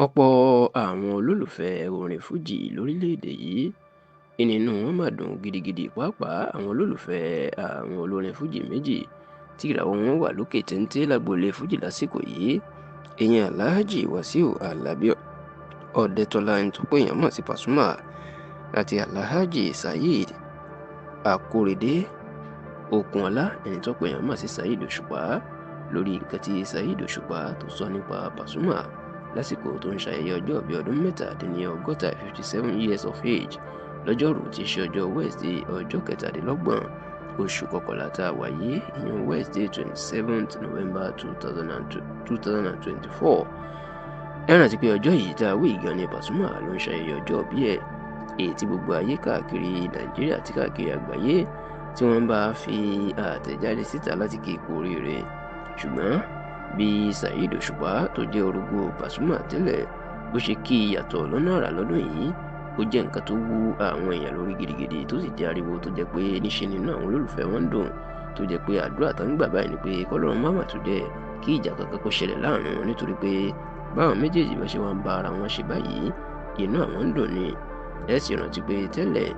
Ọ̀pọ̀ àwọn olólùfẹ́ orin fuji lórílẹ̀‐èdè yìí, inú wọn mà dùn gidigidi, pàápàá àwọn olólùfẹ́ àwọn olórin fuji méjì tí ìràwọ̀ wọn wà lókè téńté lágboolé fuji lásìkò yìí, ìyẹn Alhaji Wasiu Alabi Ọ̀dẹ́tọ́lá, ẹni tó pé èèyàn mọ̀ sí Pasuma, àti Alhaji Saheed Akorede Okunola, ẹni tó pé èèyàn mọ̀ sí Saheed Òṣùpá, lórí nǹkan tí Saheed Òṣùpá tó sọ nípa Pasuma lásìkò tó ń ṣayẹyẹ ọjọ́ ìbí ọdún 67, 57 years of age, lọ́jọ́rùú tí í ṣe ọjọ́ Wednesday, ọjọ́ 27 oṣù kọkànlá tá a wà yìí, ìyẹn Wednesday 27th November 2024. Ẹ rántí pé ọjọ́ yìí tá a wí gan ni Pasuma ló ń ṣayẹyẹ ọjọ́ ìbí ẹ̀, èyí tí gbogbo ayé káàkiri Nàìjíríà àti káàkiri àgbáyé tí wọ́n bá fi àtẹ̀jáde síta láti kí i kú oríire. Ṣùgbọ́n bí Saheed Òṣùpá tó jẹ́ orogún Pasuma tẹ́lẹ̀ bó ṣe kí i yàtọ̀ lọ́nà àrà lọ́dún yìí, ó jẹ́ nǹkan tó wú àwọn èèyàn lórí gidigidi, tó sì jẹ́ ariwo tó jẹ́ pé níṣe nínú àwọn olólùfẹ́ wọn ń dùn, tó jẹ́ pé àdúrà tó ń gbà báyìí ni pé kọ́lọ́run má mà tún jẹ́ kí ìjà kankan kó ṣẹlẹ̀ láàrin wọn, nítorí pé báwọn méjèèjì bá ṣe wá ń bá ara wọn ṣe báyìí, inú àwọn ń dùn ni. Ẹ sì rántí pé tẹ́lẹ̀,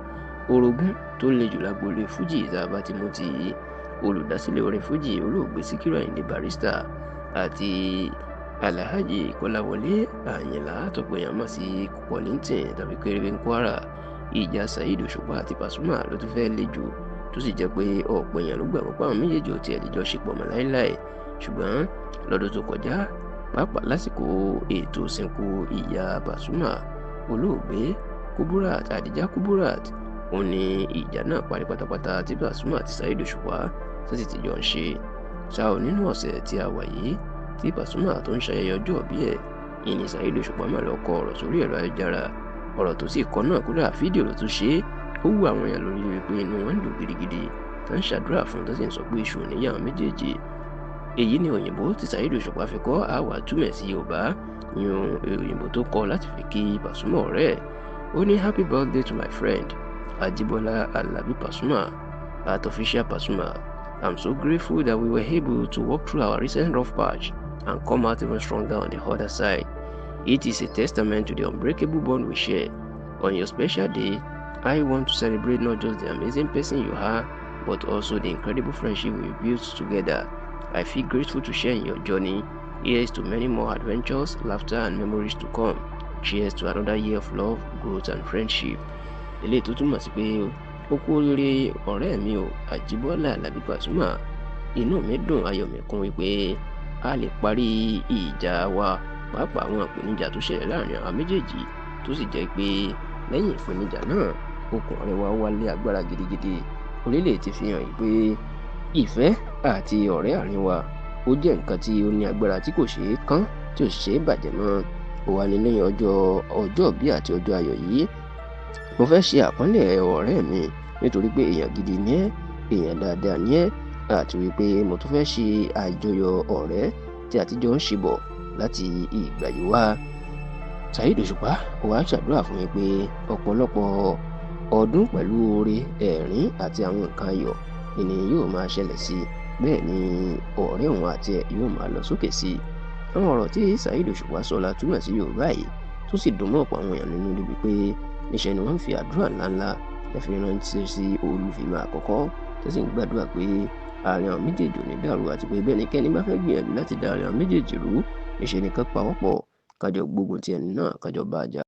orogún tó le jù lágboolé fuji tá a bá ti mú ti olùdásílẹ̀ orin fuji, olóògbé Síkírù Àyìndé Barrister, àti Alhaji Kọ́láwọlé Àyìnlá tó pé èèyàn mọ̀ sí Kollington tàbí Kérébé Kwara, ìjà Saheed Òṣùpá àti Pasuma ló tún fẹ́ le jù, tó sì jẹ́ pé ọ̀pọ̀ èèyàn ló gbàgbọ́ pé àwọn méjèèjì ò tiẹ̀ lè jọ ṣe pọ̀ mọ́ láéláé. Ṣùgbọ́n lọ́dún tó kọjá, pàápàá lásìkò ètò ìsìnkú ìyá Pasuma, olóògbé Kuburat Adija Kuburat, òun ni ìjà náà parí pátápátá tí Pasuma àti Saheed Òṣùpá tó sì ti jọ ń ṣe. Ṣá ò, nínú ọ̀sẹ̀ tí a wà yìí tí Pasuma tó ń ṣayẹyẹ ọjọ́ ìbí ẹ̀, ìní Saheed Òṣùpá máa lọ kọ ọ̀rọ̀ sórí ẹ̀rọ ayélujára. Ọ̀rọ̀ tó sì kọ náà, kódà fídíò ló tún ṣe é, ó wú àwọn èèyàn lórí wípé inú wọn ń dùn gidigidi, tó ń ṣàdúrà fún, tó sì ń sọ pé èṣù ò ní yà àwọn méjèèjì. Èyí ni òyìnbó tí Saheed Òṣùpá fi kọ́, àwa túmọ̀ sí Yorùbá, ìyẹn òyìnbó tó kọ láti fi kí Pasuma ọ̀rẹ́ ẹ̀. Ó ní, "Happy birthday to my friend Ajibola Alabi Pasuma, @OfficialPasuma. I'm so grateful that we were able to work through our recent rough patch and come out even stronger on the other side. It is a testament to the unbreakable bond we share. On your special day, I want to celebrate not just the amazing person you are, but also the incredible friendship we built together. I feel grateful to share in your journey. Here's to many more adventures, laughter, and memories to come. Cheers to another year of love, growth, and friendship." Eléyìí tó túmọ̀ sí pé ó kú oríire, ọ̀rẹ́ mi o, Àjíbọ́lá Àlàbí Pasuma. Inú mi dùn, ayọ̀ mi kún wípé a lè parí ìjà wa, pàápàá àwọn ìpèníjà tó ṣẹlẹ̀ láàrin àwọn méjèèjì, tó sì jẹ́ pé lẹ́yìn ìpèníjà náà, okùn ọ̀rẹ́ wa wálé agbára gidigidi. Orílẹ̀ ti fi hàn pé ìfẹ́ àti ọ̀rẹ́ àárín wa, ó jẹ́ nǹkan tí ó ní agbára tí kò ṣeé kán, tí ò sì ṣeé bàjẹ́ mọ́. Ó wà ní lẹ́yìn ọjọ́ ọjọ́ bí àti ọjọ́ ayọ̀ yìí, mo fẹ́ ṣe àpọ́nlé ọ̀rẹ́ mi, nítorí pé èèyàn gidi ni ẹ́, èèyàn dáadáa ni ẹ́, àti wípé mo tún fẹ́ ṣe àjọyọ̀ ọ̀rẹ́ tí a ti jọ ń ṣe bọ̀ láti ìgbà yìí wá. Saheed Òṣùpá, ó wá ṣàdúrà fún mi pé ọ̀pọ̀lọpọ̀ ọdún pẹ̀lú oore, ẹ̀rín àti àwọn nǹkan ayọ̀ ni yóò máa ṣẹlẹ̀ sí i, bẹ́ẹ̀ ni ọ̀rẹ́ òun àti ẹ̀ yóò máa lọ sókè sí i. Àwọn ọ̀rọ̀ tí Saheed Òṣùpá sọ la túmọ̀ sí Yorùbá yìí, tó sì dùn mọ́ ọ̀pọ̀ àwọn èèyàn nínú níbi pé níṣẹ́ ni wọ́n ń fi àdúrà ńláńlá ẹ fi ránṣẹ́ sí olùfìmọ̀ àkọ́kọ́, tó sì ń gbàdúrà pé àárín àwọn méjèèjì ò ní dàrú, àti pé bẹ́ẹ̀ ni kẹ́ni bá fẹ́ gbìyànjú láti dá àárín àwọn méjèèjì rú, níṣẹ́ ni ká pawọ́pọ̀, kájọ gbógun ti ẹni náà, kájọ bá a jà.